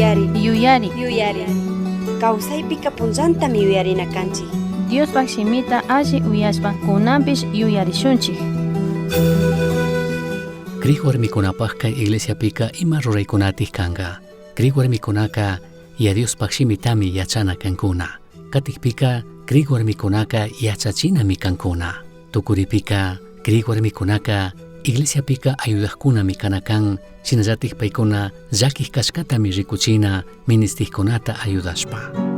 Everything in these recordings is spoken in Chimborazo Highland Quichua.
Yuyari. Yuyari. Yuyari. Kawsaypika punllantami yuyarina kanchik. Diospaj shimita alli uyashpa kunanpish yuyarishunchik. Crij warmikunapajka iglesiapika ima ruraykunatik kanka. Crij warmikunaka ya Diospaj shimitami yachana kankuna. Katikpika crij warmikunaka yachachinami kankuna. Tukuripika crij warmikunaka iglesiapika ayudajkunami kana kan, shinallatik paykuna llakij kashkatami rikuchina ministijkunata ayudashpa.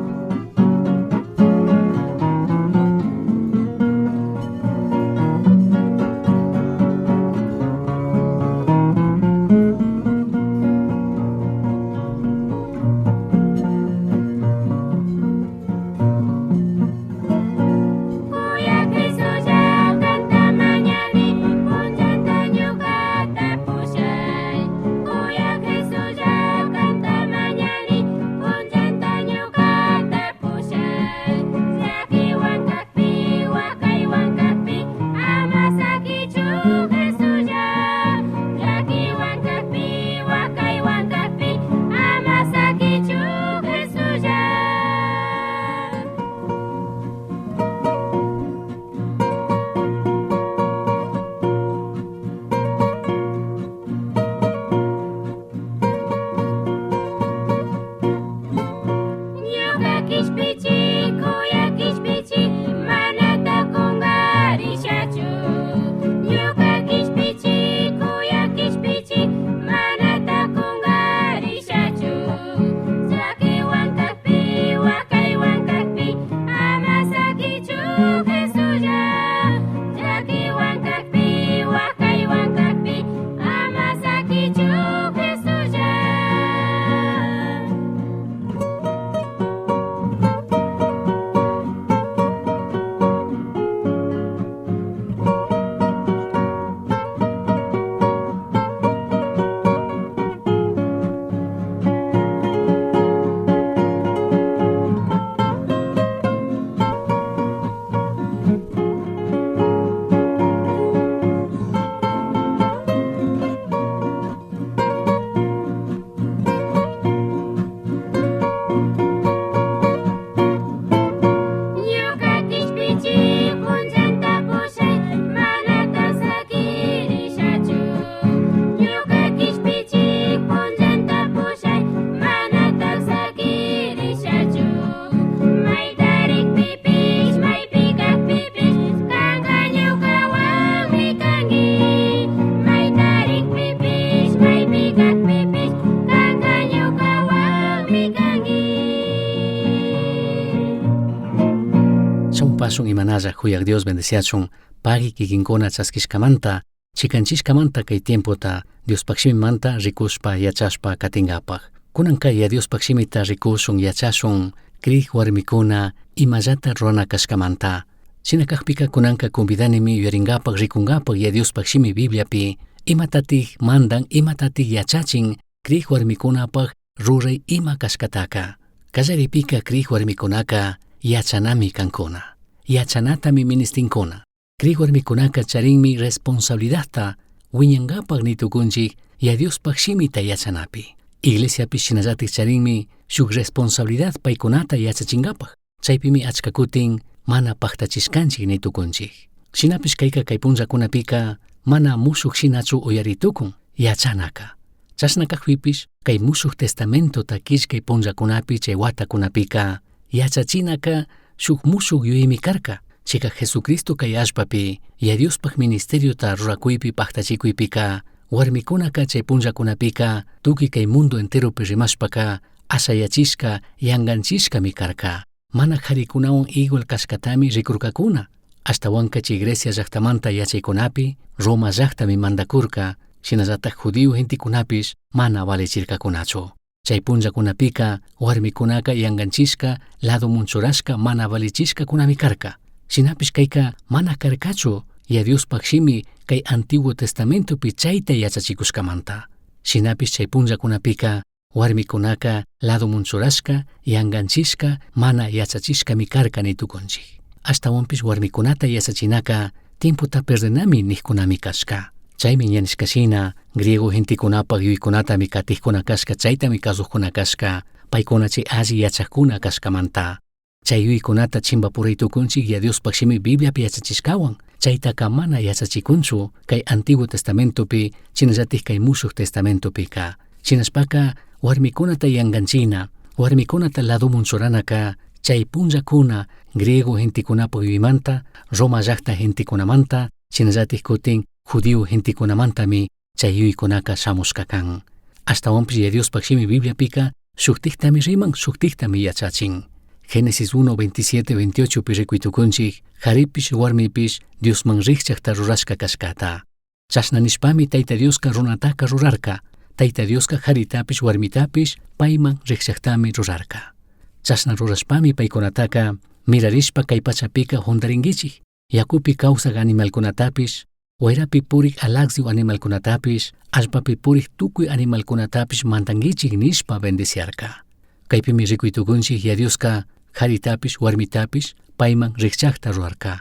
Champasun imanalla huyak Dios bendeciachun pagi kikinkuna chaskishkamanta chikanchishkamanta kay tiempota Diospaj shimimanta rikushpa yachashpa katingapaj. Kunanka ya Diospaj shimita rikushun yachashun crij warmikuna imallata rurana kashkamanta. Shina kajpika kunanka convidanimi yuyaringapaj rikungapaj ya Diospaj shimi Bibliapi imatatik mandan imatatik yachachin crij warmikunapaj ruray ima kashkataka. Kallaripika crij warmikunaka yachanami kankuna. Yachanatami ministinkuna. Crij warmikunaka charinmi responsabilidadta wiñankapaj nitukunchik ya Diospaj shimita yachanapi. Iglesiapi shinallatik charinmi shuk responsabilidad paykunata yachachinkapaj. Chaypimi achka kutin mana paktachishkanchik nitukunchik. Shinapish kayka kay punllakunapika mana mushuk shinachu uyaritukun yachanaka. Chashna kajpipish kay mushuk testamentota killkay punllakunapi chay watakunapika yachachinaka shuk mushuk yuyaymi karka. Chayka Jesucristo kay allpapi ya Diospaj ministeriota rurakuypi paktachikuypika warmikunaka chay punllakunapika tukuy kay mundo enteropi rimashpaka ashayachishka yanganchishkami karka. Mana karikunawan igual kashkatami rikurkakuna. Ashtawanka chay Grecia llaktamanta yachaykunapi Roma llaktami mandakurka, shinallatak judío gentekunapish mana valichirkakunachu. Chay punllakunapika warmikunaka yanganchishka ladomun churashka mana valichishkakunami karka. Shinapish kayka mana karkachu ya Diospaj shimi kay Antiguo Testamentopi chayta yachachikushkamanta. Shinapish chay punllakunapika warmikunaka ladomun churashka yanganchishka mana yachachishkami karka nitukunchik. Ashtawanpish warmikunata yachachinaka tiempota perdenami nijkunami kashka. Chaymi ña nishka shina griego gentekunapaj yuykunatami katijkuna kashka, chaytami kazujkuna kashka, paykuna chay alli yachajkuna kashkamanta. Chay yuykunata chimbapuray tukunchik ya Diospaj shimi Bibliapi yachachishkawan, chaytaka mana yachachikunchu kay Antiguo Testamentopi, shinallatik kay Mushuj Testamentopika. Shinashpaka warmikunata yanganchina, warmikunata ladomun churanaka, chay punllakuna griego gentekunapaj yuymanta, Roma llakta gentekunamanta, shinallatik kutin judío gentekunamantami chay yuykunaka shamushka kan. Ashtawanpish ya Diospaj shimi Bibliapika shuktiktami riman, shuktiktami yachachin. Génesis 1, 27, 28 pi rikuy tukunchik, jaripish warmipish Diosman rikchakta rurashka kashkata. Chashna nishpami Tayta Dioska runataka rurarka. Tayta Dioska jaritapish warmitapish payman rikchaktami rurarka. Chashna rurashpami paykunataka mirarishpa kay pachapika juntarinkichik. Yakupi kawsak animalkunatapish, wayrapi purik alaxio animalkunatapish, allpapi purik tukuy animalkunatapish mandankichik nishpa bendiciarka. Kaypimi rikuy tukunchik ya Dioska jaritapish warmitapish payman rikchakta rurarka.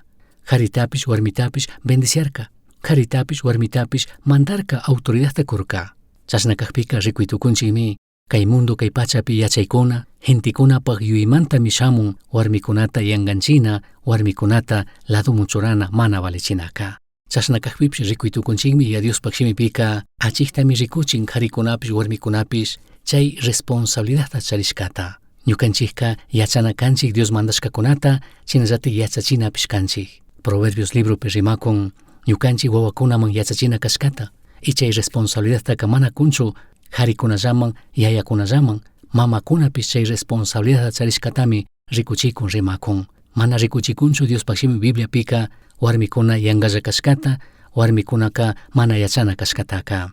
Jaritapish warmitapish bendiciarka. Jaritapish warmitapish mandarka autoridadta kurka. Chashna kakpika rikuy tukunchikmi kay mundo kay pachapi yachaykuna, gentekunapaj yuymantami shamun warmikunata yanganchina, warmikunata ladomun churana mana valichinaka. Chashna kakpipish rikuy tukunchikmi ya Diospaj shimipika achiktami rikuchin jarikunapish warmikunapish chay responsabilidadta charishkata. Ñukanchikka yachana kanchik Dios mandashkakunata, shinallatik yachachinapish kanchik. Proverbios libropi rimakun ñukanchik wawakunaman yachachina kashkata. Y chay responsabilidadtaka mana kunchu jarikunallaman, yayakunallaman, mamakunapish chay responsabilidadta charishkatami rikuchikun rimakun. Mana rikuchikunchu Diospaj shimi Bibliapika warmikuna yankalla kashkata, warmikunaka mana yachana kashkataka.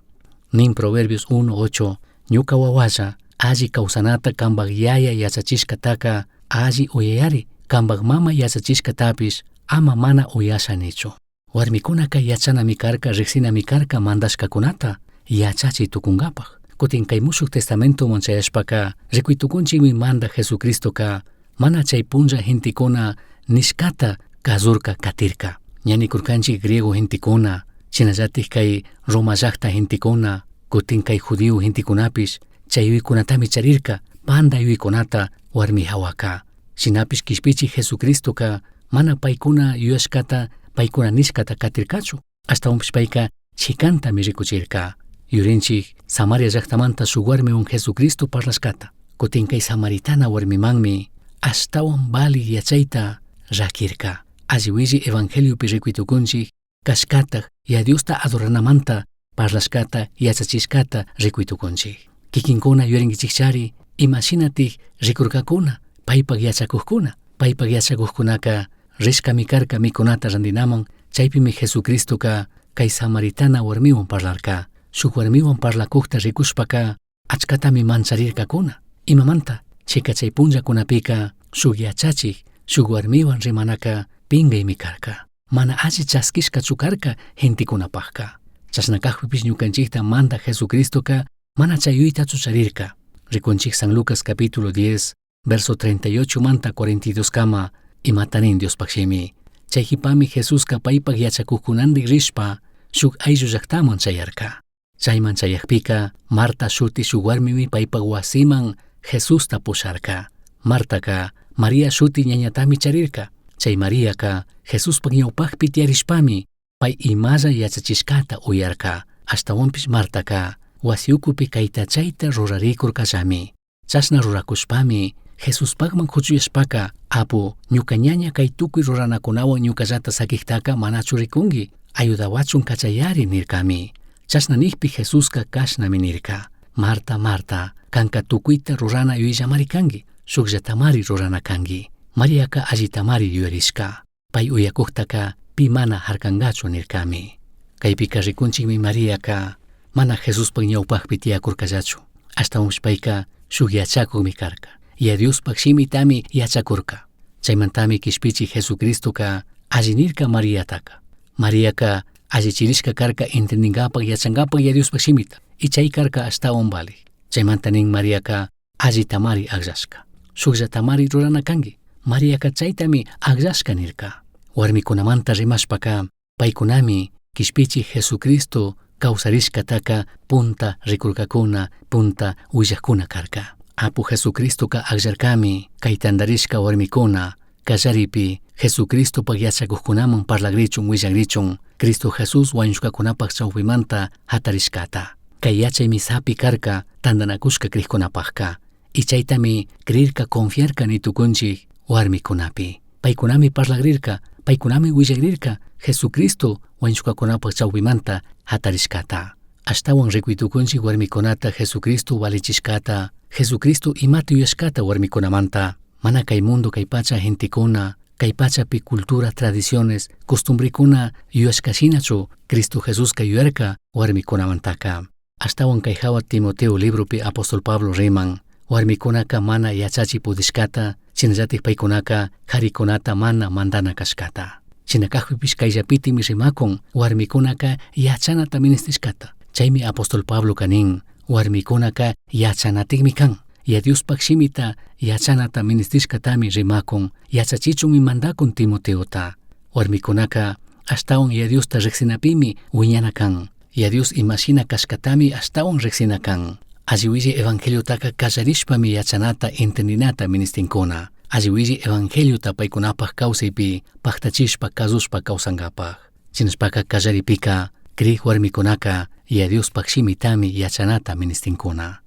Nin Proverbios 1, 8, ñuka wawalla, alli kawsanata kanpak yaya yachachishkataka alli uyayari, kanpak mama yachachishkatapish ama mana uyasha nichu. Warmikunaka yachanami karka, riksinami karka mandashkakunata yachachi tukunkapaj. Kutin kay Mushuj Testamentoman chayashpaka rikuy tukunchikmi manda Jesucristoka mana chay punlla gentekuna nishkata kazurka katirka. Ña nikurkanchik griego gentekuna, shinallatik kay Roma llakta gentekuna, kutin kay judío gentekunapish chay yuykunatami charirka, panda yuykunata warmi hawaka. Shinapish kishpichik Jesucristoka mana paykuna yuyashkata, paykuna nishkata katirkachu. Ashtawanpish payka chikantami rikuchirka. Yurinchik Samaria llaktamanta shuk warmiwan Jesucristo parlashkata. Kutin kay samaritana warmimanmi ashtawan vali yachayta rakirka. Alli willi evangeliopi rikuy tukunchik kashkatak ya Diosta adoranamanta parlashkata yachachishkata rikuy tukunchik. Kikinkuna yuyarinkichikchari imashinatik rikurkakuna paypak yachakukkuna. Paypak yachakuqkunaka rishkami karka mikunata randinaman, chaypimi Jesucristoka kay samaritana warmiwan parlarka. Shuk warmiwan parlakukta rikushpaka achkatami mancharirkakuna. Imamanta chika chay punllakunapika shuk yachachik shuk warmiwan rimanaka pinkaymi karka. Mana alli chaskishkachu karka gentekunapajka. Chashna kakpipish ñukanchikta manda Jesucristoka mana chay yuytachu charirka. Rikunchik San Lucas capítulo 10, verso 38 manta 42 kama imata nin Diospaj shimi. Chay jipami Jesuska paypak yachakuqkunandik rishpa shuk ayllu llaktaman chayarka. Chayman chayakpika Marta shuti shuk warmimi paypak wasiman Jesusta pusharka. Martaka María shuti ñañatami charirka. Chay Mariaka Jesuspak ñawpakpi tiyarishpami pay imalla yachachishkata uyarka. Ashtawanpish Martaka wasi ukupi kayta chayta rurarikurkallami. Chashna rurakushpami Jesuspakman kuchuyashpaka apu ñuka ñaña kay tukuy ruranakunawan ñukallata sakiktaka manachu rikunki, ayudawachun kachayari nirkami. Chashna nikpi Jesuska kashnami nirka: Marta, Marta, kanka tukuyta rurana yuyallamari kanki, shukllatamari rurana kanki. Mariaka allitamari yuyarishka. Pay uyakuktaka pi mana harkankachu nirkami. Kaypika rikunchikmi Mariaka mana Jesuspak ñawpakpi tiyakurkallachu. Ashtawanpish payka shuk yachakukmi karka. Ya Diospaj shimitami yachakurka. Chaymantami kishpichik Jesucristoka alli nirka Mariataka. Mariaka allichirishka karka entendinkapak yachankapak ya Diospaj shimita. Y chay karka ashtawan valik. Chaymanta nin Mariaka allitamari akllashka. Shukllatamari rurana kanki. Mariaka chaytami akllashka nirka. Warmikunamanta rimashpaka paykunami Quishpichij Jesucristo causarishcataca punta ricurcacuna, punta huillajcuna carca. Apu Jesucristoca agllarcami cai tandarishca huarmicuna, callaripi Jesucristopaj yachacujcunaman parlagrichun huillagrichun, Cristo Jesús huañushcacunapaj chaupimanta jatarishcata. Cai yachaimi sapi carca tandanacushca crijcunapajca. Y chaitami crirca confiarca ni tucunchij huarmicunapi. Paicunami parlagrirca, paicunami huillagrirca Jesucristo huañushcacunapaj chaupimanta jatarishcata. Ashtahuan ricui tucunchij huarmicunata Jesucristo valichishcata, Jesucristo imata yuyashcata huarmicunamanta. Mana cai mundo cai pacha gentecuna, cai pachapi cultura, tradiciones, costumbrecuna yuyashca shinachu Cristo Jesusca yuyarca huarmicunamantaca. Ashtahuan cai jahua Timoteo libropi apóstol Pablo riman, huarmicunaca mana yachachi pudishcata, shinallataj paicunaca jaricunata mana mandana cashcata. Shina cajpipish caillapitimi rimacun, huarmicunaca yachanata ministishcata. Chaimi apóstol Pabloca nin, huarmicunaca yachanatikmi can. Yaya Diospaj shimita yachanata ministishcatami rimacun, yachachichunmi mandacun Timoteota. Huarmicunaca ashtahuan Yaya Diosta rijsinapimi huiñana can. Yaya Dios ima shina cashcatami ashtahuan rijsina can. Alli huillai evangeliotaca callarishpami yachanata entendinata ministincuna. Alli huillai evangeliota paicunapaj causaipi pajtachishpa cazushpa causangapaj. Shinashpaca callaripica crij huarmicunaca Yaya Diospaj shimitami yachanata ministincuna.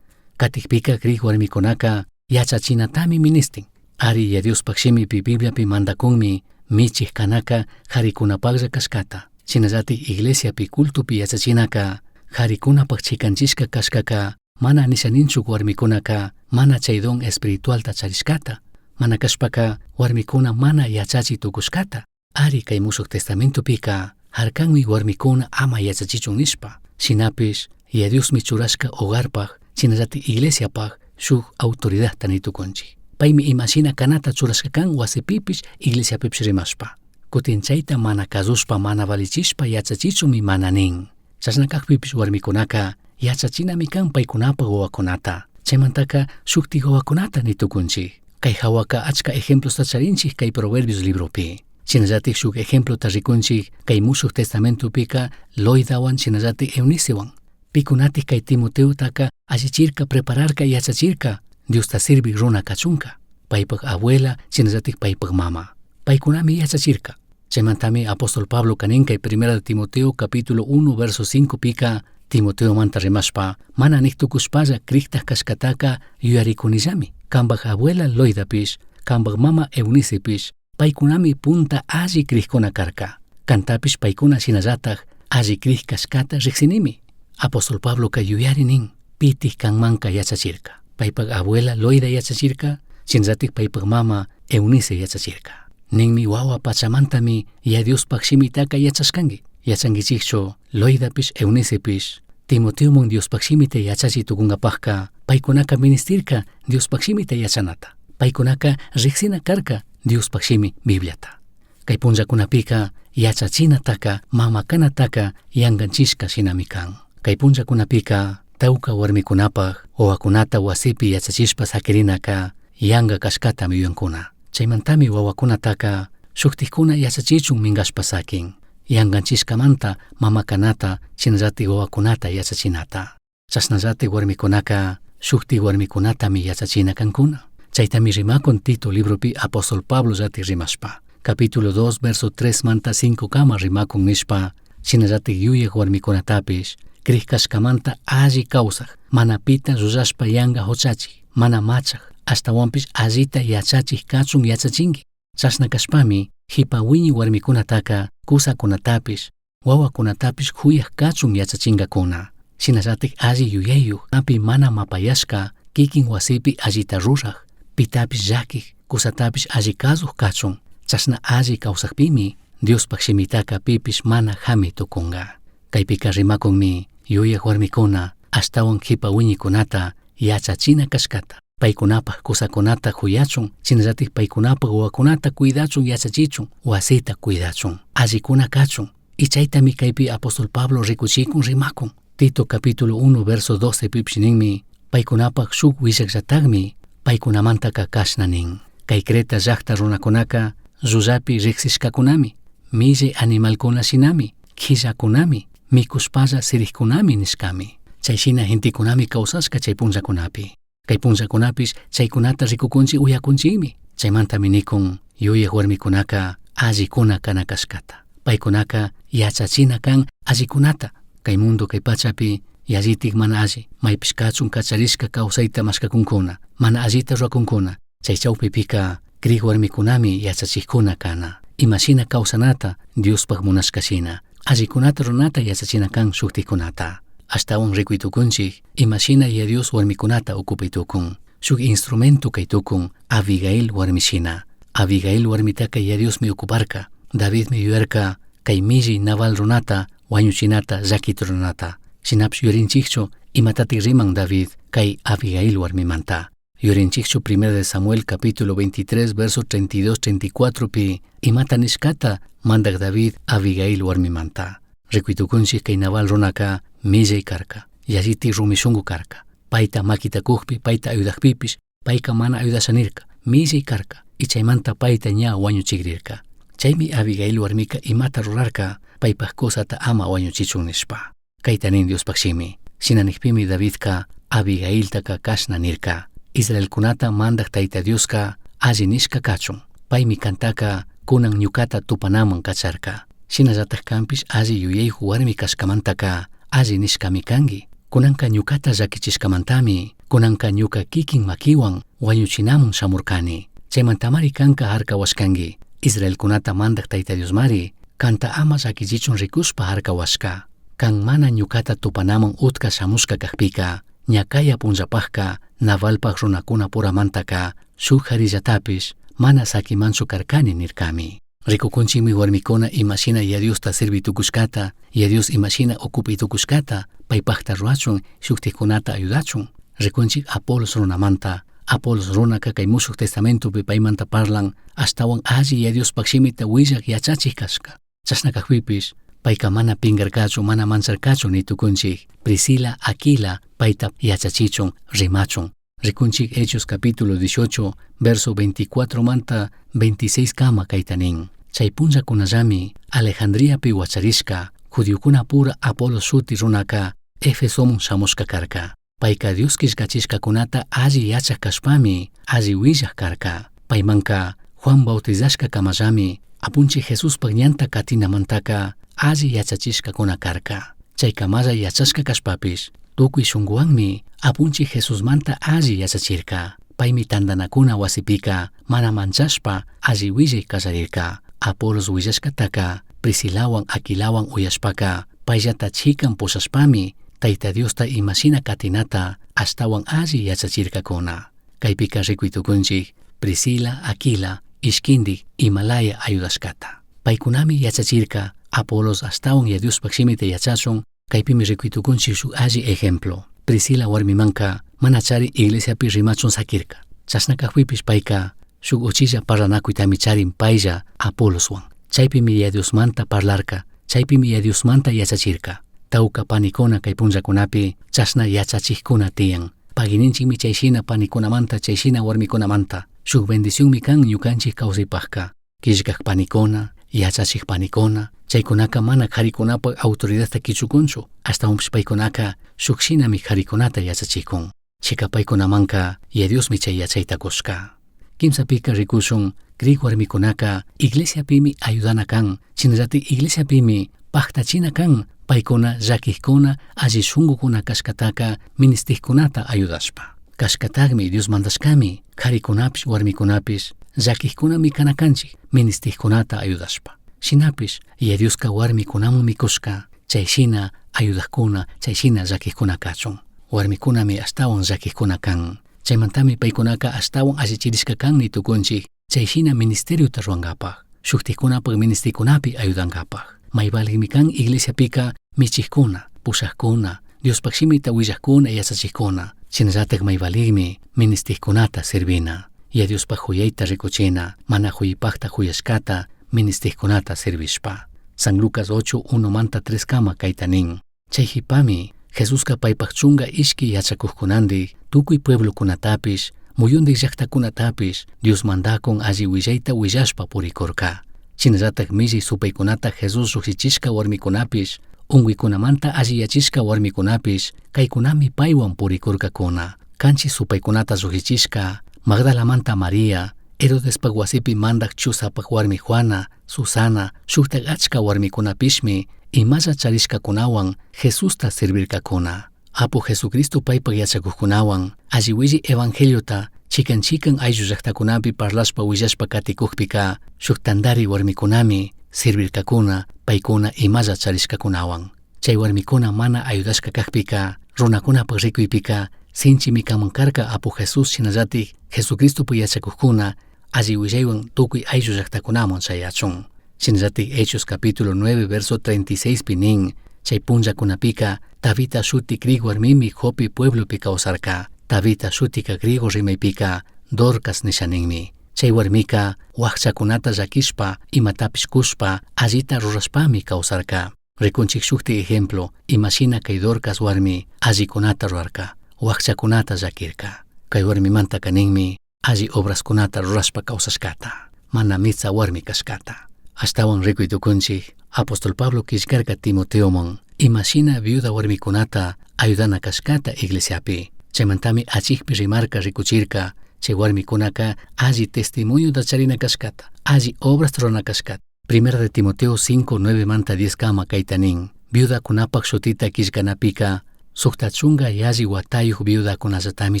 Catijpica crij huarmicunaca yachachinatami ministin. Ari Yaya Diospaj shimipi Bibliapi mandacunmi michij canaca jaricunapajlla cashcata. Shinallataj iglesiapi cultopi yachachinaca jaricunapaj chicanchishca cashcaca mana nisha ninchu huarmicunaca mana chay don espiritualta charishcata, mana cashpaca huarmicuna mana yachachi tucushcata. Ari cai Mushuj Testamentopika jarcanmi huarmicuna ama yachachichun nishpa. Shinapish Yaya Diosmi churashca hogarpaj, shinallataj iglesiapaj shuj autoridadta ni tucunchij. Paimi ima shina canata churashca can huasipipish iglesiapipish rimashpa. Cutin chaita mana cazushpa mana valichishpa yachachichunmi mana nin. Chashna cajpipish huarmicunaca yachachinami can paicunapaj wawakunata. Chaimantaca shujti wawakunata ni tucunchij. Cai jahuaca achca ejemplosta charinchij cai Proverbios libropi. Shinallataj shuj ejemplota ricunchij cai Mushuj Testamentopika Loidahuan shinallataj Eunicehuan. Picunatik cai Timoteotaka allichirca, prepararca, yachachirca Diosta sirvij runa cachunca. Paipaj abuela shinallataj paipaj mama. Paicunami yachachirca. Chaimantami apóstol Pablo nin cai Primera de Timoteo capítulo 1 verso 5 pica Timoteomanta rimashpa mana nij tucushpalla crijtaj cashcataca yuyaricunillami. Cambaj abuela Loidapish, cambaj mama Eunicepish, paicunami punta alli crijcuna carca. Cantapish paicuna shinallataj alli crij cashcata rijsinimi. Apóstol Pabloca yuyari nin, pitij canmanca yachachirca. Paipaj abuela Loida yachachirca, shinallataj paipaj mama Eunice yachachirca. Ninmi wawa pachamantami Yaya Diospaj shimitaca yachashcangui. Yachanguichijchu Loidapish Eunicepish Timoteoman Diospaj shimita yachachi tucungapajca paicunaca ministirca Diospaj shimita yachanata. Paicunaca rijsina carca Diospaj shimi Bibliata. Cai punllacunapika yachachinataca mama canataca yanganchishca shinami can. Cai punllacunapika tauca huarmicunapaj wawacunata huasipi yachachishpa saquirinaca yanga cashcatami yuyancuna. Chaimantami wawacunataca shujtijcuna yachachichun mingashpa saquin. Yanganchishcamanta mama canata shinallataj wawacunata yachachinata. Chashnallataj huarmicunaca shujti huarmicunatami yachachina cancuna. Chaitami rimakun Tito libropi apóstol Pablo llatik rimashpa. Capítulo 2 verso 3 manta 5 kama rimakun nishpa shinallataj yuyaj huarmicunatapish crij cashcamanta alli causaj, mana pita llullashpa yanga juchachij, mana machaj, ashtahuanpish allita yachachij cachun yachachinqui. Chashna cashpami jipa huiñi huarmicunataca cusacunatapish, wawakunatapish juyaj kachun yachachingakuna. Shinallataj alli yuyayuj, api mana mapayashka, kikin wasipi allita ruraj, pitapish llaquij, cusatapish alli kazuj kachun. Chashna alli kawsakpimi Diospaj shimitaka pipish mana jami tukunga. Kaypika rimakunmi yuyaj warmikuna ashtawan jipa wiñikunata yachachina kashkata. Paykunapaj kusakunata juyachun, shinallatik paykunapaj wawakunata cuidachun yachachichun, wasita cuidachun, allikuna kachun. Y chaytami kaypi apóstol Pablo rikuchikun rimakun. Tito capítulo 1 verso 12 pipish ninmi, paykunapaj shuk willakllatakmi paykunamantaka kashna nin. Kay Creta llakta runakunaka llullapi riksishkakunami, millay animalkuna shinami. Quillacunami, micushpalla siriccunami nishcami. Chai shina gentecunami causashca chai punllacunapi. Cai punllacunapish chaicunata ricucunchij uyacunchijmi. Chaimantami nicun yuyaj huarmicunaca allicuna cana cashcata. Paicunaca yachachina can allicunata. Cai mundo cai pachapi yallitic mana alli, maipish cachun cacharishca causaita mashcacuncuna, mana allita ruracuncuna. Chai chaupipica crij huarmicunami yachachijcuna cana. Ima shina causanata Diospaj munashca shina, allicunata ruranata yachachina can shujticunata. Ashtahuan ricui tucunchij ima shina Yaya Dios huarmicunata ocupai tucun. Shuj instrumento cai tucun Abigail huarmi shina. Abigail huarmitaca Yaya Diosmi ocuparca. Davidmi yuyarca cai millai Nabal runata huañuchinata llaquita ruranata. Shinapish yuyarinchijchu imatatik riman David cai Abigail huarmimanta. Yuyarinchijchu Primera de Samuel capítulo 23 verso 32 34 pi imata nishcata mandaj David Abigail huarmimanta. Ricui tucunchij cai Nabal runaca millai carca, yallitik rumi shungu carca. Paita maquita cujpi, paita ayudajpipish, paica mana ayudasha nirca, millai carca, y chaimanta paita ña huañuchigrirca. Chaimi Abigail huarmica imata rurarca, paipaj cusata ama huañuchichun nishpa. Caita nin Diospaj shimi. Shina nijpimi Davidca Abigailtaca cashna nirca: Israelcunata mandaj Taita Diosca alli nishca cachun. Paimi cantaca cunan ñucata tupanaman cacharca. Shinallataj canpish alli yuyaiyuj huarmi cashcamantaca alli nishcami cangui. Cunanca ñucata llaquichishcamantami cunanca ñuca quiquin maquihuan huañuchinaman shamurcani. Chaimantamari canca jarcahuashcangui. Israelcunata mandaj Taita Diosmari canta ama llaquichichun ricushpa jarcahuashca. Can mana ñucata tupanaman utca shamushca cajpica, ña caya punllapajca Nabalpaj runacunapuramantaca shuj jarillatapish mana saquimanchu carcani nircami. Ricucunchijmi huarmicuna ima shina Yaya Diosta sirvi tucushcata, Yaya Dios ima shina ocupai tucushcata, paipajta rurachun, shujtajcunata ayudachun. Ricunchij Apolos runamanta. Apolos runaca cai Mushuj Testamentopi paimanta parlan, ashtahuan alli Yaya Diospaj shimita huillaj yachachij cashca. Chashna cajpipish, paica mana pingarcachu, mana mancharcachu ni tucunchij. Priscila, Aquila paita yachachichun, rimachun. Ricunchij Hechos capítulo 18, verso 24 manta 26 cama caita nin. Chai punllacunallami Alejandriapi huacharishca judiocunapura Apolos shuti runaca Efesoman shamushca carca. Paica Dios quillcachishcacunata alli yachaj cashpami alli huillaj carca. Paimanca Juan bautizashca camallami Apunchij Jesuspaj ñanta catinamantaca alli yachachishcacuna carca. Chaicamalla yachashca cashpapish tucui shunguhuanmi Apunchij Jesusmanta alli yachachirca. Paimi tandanacuna huasipica mana manchashpa alli huillai callarirca. Apolos huillashcataca Priscilahuan Aquilahuan uyashpaca paillata chican pushashpami Taita Diosta ima shina catinata ashtahuan alli yachachircacuna. Caipica ricui tucunchij Priscila, Aquila, ishquindij imalaya ayudashcata. Paicunami yachachirca Apolos ashtahuan Yaya Diospaj shimita yachachun, caipimi ricui tucunchij shuj alli ejemplo. Priscila huarmimanca manachari iglesiapi rimachun saquirca. Chashna cajpipish paica shuj uchilla parlanacuitami charin pailla Apoloshuan. Chaipimi Yaya Diosmanta parlarca, chaipimi Yaya Diosmanta yachachirca. Tauca panicuna cai punllacunapi chashna yachachijcuna tiyan. Pagui ninchijmi chay shina panicunamanta, chay shina huarmicunamanta. Shuj bendicionmi can ñucanchij causaipajca. Quillcaj panicuna, yachachij panicuna, chaicunaca mana jaricunapaj autoridadta quichucunchu, ashtahuanpish paicunaca shuj shinami jaricunata yachachicun. Chica paicunamanca Yaya Diosmi chay yachaita cushca. Quimsapica ricushun, crij huarmicunaca iglesiapimi ayudana can, shinallataj iglesiapimi pajtachina can, paicuna llaquijcuna, alli shungucuna cashcataca ministijcunata ayudashpa. Cashcatajmi Dios mandashcami, jaricunapish huarmicunapish llaquijcunami cana canchij, ministijcunata ayudashpa. Shinapish Yaya Diosca huarmicunamanmi cushca, chay shina ayudajcuna, chay shina llaquijcuna cachun. Huarmicunami ashtahuan llaquijcuna can. Chaimantami paicunaca ashtahuan allichirishca can ni tucunchij, chay shina ministeriota rurangapak, shujtajcunapaj ministicunapi ayudangapak. May valijmi can iglesiapica michijcuna, pushajcuna, Diospaj shimita huillajcuna, yachachijcuna. Shinallataj may valijmi ministijcunata servina. Yaya Diospaj juyaita ricuchina, mana juyipajta juyashcata ministijcunata servishpa. San Lucas 8, 1 manta 3 kama caita nin. Chay jipami, Jesusca paipaj chunga ishqui yachacujcunandij tucui pueblocunatapish, muyundij llajtacunatapish Dios mandacun alli huillaita huillashpa puricurca. Shinallataj millai supaicunata Jesús llujshichishca huarmicunapish, ungüicunamanta alliyachishca huarmicunapish, caicunami paihuan puricurcacuna. Canchis supaicunata llujshichishca Magdalamanta María, Herodespaj huasipi mandaj Chuzapaj huarmi Juana, Susana, shujtaj achca huarmicunapishmi imalla charishcacunahuan Jesusta servircacuna. Apu Jesucristo paipaj yachacujcunahuan alli huillai evangeliota chican chican ayllu llajtacunapi parlashpa huillashpa caticujpica shuj tandari huarmicunami servircacuna paicuna imalla charishcacunahuan. Chai huarmicuna mana ayudashca cajpica runacunapaj ricuipica sinchimi canman carca Apu Jesús shinallataj Jesucristopaj yachacujcuna alli huillaihuan tucui ayllu llajtacunaman chayachun. Shinallataj Hechos capítulo 9 verso 36 pi nin, chai punllacunapica Tabita shuti crij huarmimi Jope pueblopi causarca. Tabita shutica griego rimaypica Dorcas nisha ninmi. Chai huarmica huajchacunata llaquishpa imatapish cushpa allita rurashpami causarca. Ricunchij shukti ejemplo, imashina kay Dorcas huarmi allicunata rurarca, huajchacunata llaquirca. Kay huarmimantaka ninmi alli obrascunata rurashpa causashcata, mana mitsa huarmi cashcata. Ashtawan ricuy tucunchij, apóstol Pablo quillcarca Timoteoman, imashina viuda huarmicunata ayudana cashcata iglesiapi. Chaymantami achikpi rimarca ricuchirca, chay huarmicunaca alli testimoniota charina cashcata, alli obras rurana cashcata. Primera de Timoteo 5, 9 manta 10 kama kayta nin, viudacunapaj shutita quillcanapika, sukta chunga yalli watayuj viudacunallatami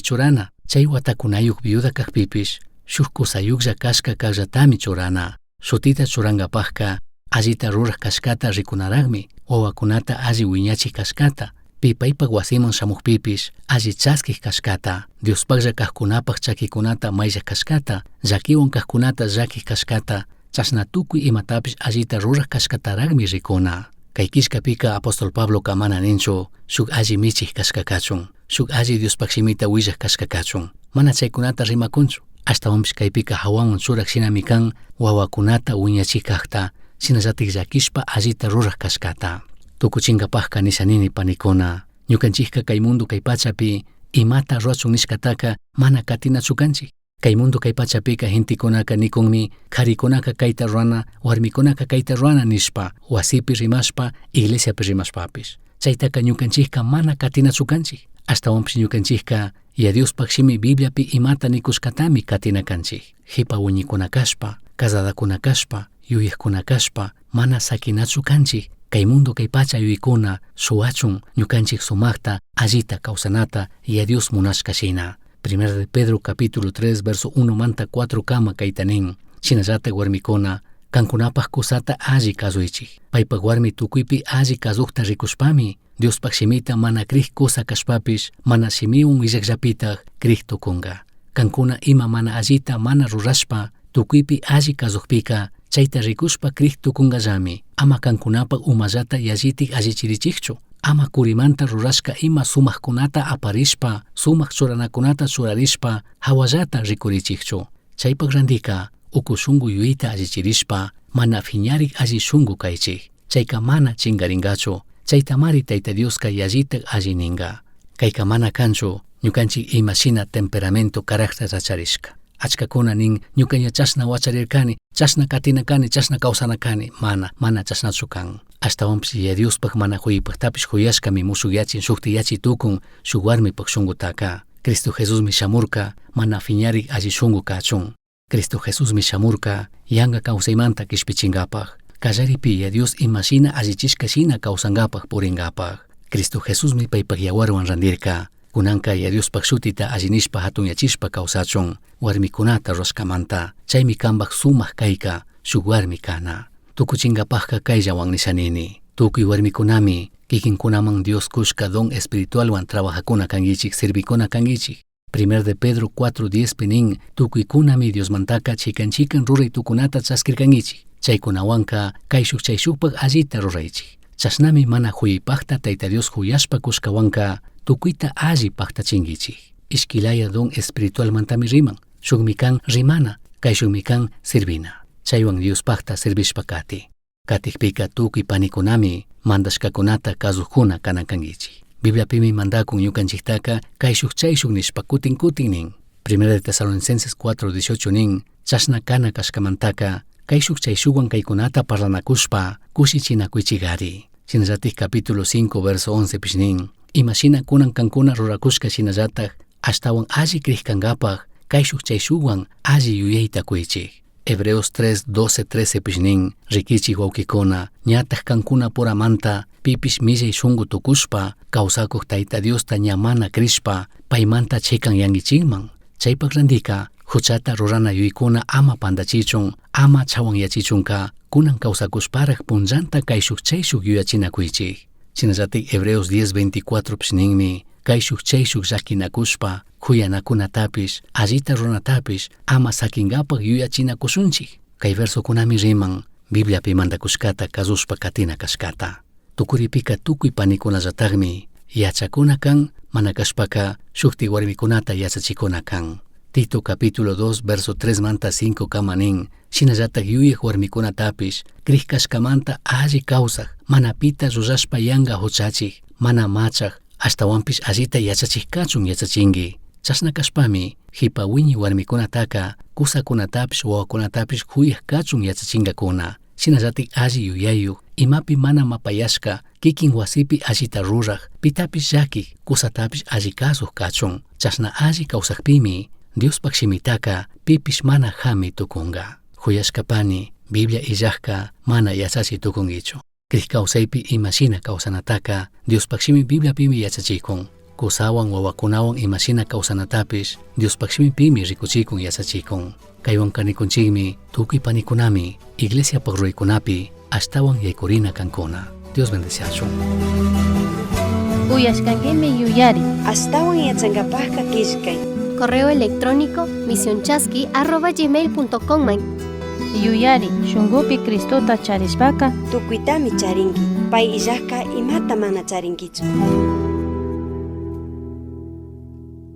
churana. Chay watakunayuj viuda kajpipish, shuj kusayujlla kashka kajllatami churana. Shutita churangapajka, allita ruraj kashkata rikunarajmi, wawakunata alli wiñachij kashkata, pi paypaj wasiman shamujpipish alli chaskij kashkata, Diospajlla kajkunapaj chakikunata mayllaj kashkata, llakiwan kajkunata llakij kashkata, chashna tukuy imatapish allita ruraj kashkatarajmi rikuna. Kay killkapika apóstol Pabloka mana ninchu shuk alli michij kashka kachun, shuk alli Diospaj shimita willaj kashka kachun. Mana chaykunata rimakunchu. Ashtawanpish kaypika hawaman churaj shinami kan wawakunata wiñachij kajta, shinallatik llakishpa allita ruraj kashkata. Tukuchinkapajka nisha nini panikuna, ñukanchikka kay mundo kay pachapi imata rurachun nishkataka mana katinachu kanchik. Kay mundo kay pachapika gentekunaka nikunmi karikunaka kayta rurana, warmikunaka kayta rurana nishpa, wasipi rimashpa, iglesiapi rimashpapish. Chaytaka ñukanchikka mana katinachu kanchik. Ashtawanpish ñukanchikka ya Diospaj shimi Bibliapi imata nikushkatami katina kanchik. Jipa wiñikuna kashpa, casadakuna kashpa, yuyajkuna kashpa, mana sakinachu kanchik. Kay mundo kay pacha yuyaykuna suwachun ñukanchik sumakta allita kawsanata ya Dios munashka shina. Primera de Pedro capítulo 3 verso 1 manta 4 kama kayta nin. Shinallatak warmikuna kankunapaj kusata alli kazuychik. Paypaj warmi tukuypi alli kazujta rikushpami Diospaj shimita mana crij kusa kashpapish mana shimiwan willakllapitaj crij tukunga. Kankuna ima mana allita mana rurashpa tukuypi alli kazujpika chayta rikushpa crij tukungallami. Ama kankunapaj umallata yallitik allichirichikchu. Ama kurimanta rurashka ima sumakkunata aparishpa, sumak churanakunata churarishpa hawallata rikurichikchu. Chaypaj randika uku shunku yuyayta allichirishpa mana phiñarik alli shunku kaychik. Chayka mana chingaringachu. Chaytamari Tayta Dioska yallitak alli ninga. Kayka mana kanchu ñukanchik imashina temperamento carácter charishka. Achkakuna nin ñukaña chashna wacharirkani, chashna katina kani, chashna kawsana kani. Mana, mana chashnachu kan. Ashtawanpish Yaya Diospaj mana huypajtapish huyashkami mushukyachin shukti yachi tukun shuk warmipaj shunkutaka. Cristo Jesusmi shamurka mana phiñarik alli shunku kachun. Cristo Jesusmi shamurka yanka kawsaymanta kishpichinkapaj. Kallaripi Yaya Dios imashina allichishka shina kawsankapaj purinkapaj. Cristo Jesusmi paypaj yawarwan randirka. Kunanka Yaya Diospaj shutita alli nishpa hatunyachishpa kawsachun warmikunata rurashkamanta. Chaymi kanpaj sumak kayka shuk warmi kana. Tukuchinkapajka kayllawan nisha nini. Tukuy warmikunami kikinkunaman Dios kushka don espiritualwan trabajakuna kankichik, servikuna kankichik. Primer de Pedro 4:10 pi nin, tukuykunami Diosmantaka chikan chikan ruray tukunata chaskirkankichik. Chaykunawanka kayshuk chayshukpak allita ruraychik. Chashnami mana huypakta Tayta Dios huyashpa kushkawanka tukuyta alli paktachinkichik. Ishkilaya don espiritualmantami riman. Shukmi kan rimana, kayshukmi kan sirvina. Chaywan Diospakta servishpa kati. Katikpika tukuy panikunami mandashkakunata kazujkuna kanan kankichik. Bibliapimi mandakun ñukanchiktaka kayshuk chayshuk nishpa kutin kutin nin. Primera de Tesalonicenses 4:18 nin, chashna kana kashkamantaka Caishuj chaishuhuan caicunata parlanacushpa kushichinakuychigari. Shinallatik capítulo 5 verso 11 pish nin. Imashina kunan kankuna rurakushka shinallatak ashtawan alli krishkankapaj caishuj chaishuhuan alli yuyayta kuychik. Hebreos 3, 12, 13 pish nin, rikichik wawkikuna, ñataj kankuna puramanta, pipish millay shunku tukushpa, kawsakuj Tayta Diosta ña mana crishpa, paymanta chikan yankichikman. Chaypak randika, huchata rurana yuyaykuna ama pandachichun, ama chawanyachichunka, kunan kawsakushparaj punllanta kayshuj chayshuk yuyachinakuychik. Shinallatik Hebreos 10, 24 pish ninmi, kayshuj chayshuk llakinakushpa, kuyanakunatapish, allita ruranatapish, ama sakinkapak yuyachinakushunchik. Kay versokunami riman, Bibliapi mandakushkata kazushpa katina kashkata. Tukuripika tukuy panikunallatakmi yachakuna kan, mana kashpaka shukti warmikunata yachachikuna kan. Tito capítulo 2 verso 3 manta 5 kama nin, shinallatak yuyak warmikunatapish, krij kashkamanta alli kawsak, mana pita llullashpa yanka huchachik, mana machak, ashtawanpish allita yachachik kachun yachachinki. Chashna kashpami, jipa wiñi warmikunataka, kusakunatapish wawakunatapish kuyak kachun yachachinkakuna. Shinallatik alli yuyayuk, imapi mana mapayashka, kikin wasipi allita ruraj, pitapish llakik, kusatapish alli kasuj kachun. Chashna alli kawsakpimi, Diospak shimitaka pipish mana jami tukunka. Juyashka pani, Biblia illajka mana yachachi tukunkichu. Krij kawsaypi imashina kawsanataka, Diospak shimi Bibliapimi yachachikun. Kusawan wawakunawan imashina kawsanatapish, Diospak shimipimi rikuchikun yachachikun. Kaywan kanikunchikmi, tukuy panikunami, iglesiapak ruraykunapi, ashtawan yaykurina kankuna. Dios bendeciachun. Uyashkankimi yuyari. Ashtawan yachankapajka killkay. Correo electrónico misionchasqui@gmail.com man. Yuyari, shunkupi Cristota charishpaka Tukuytami charinki. Pay illajka imata mana charinkichu.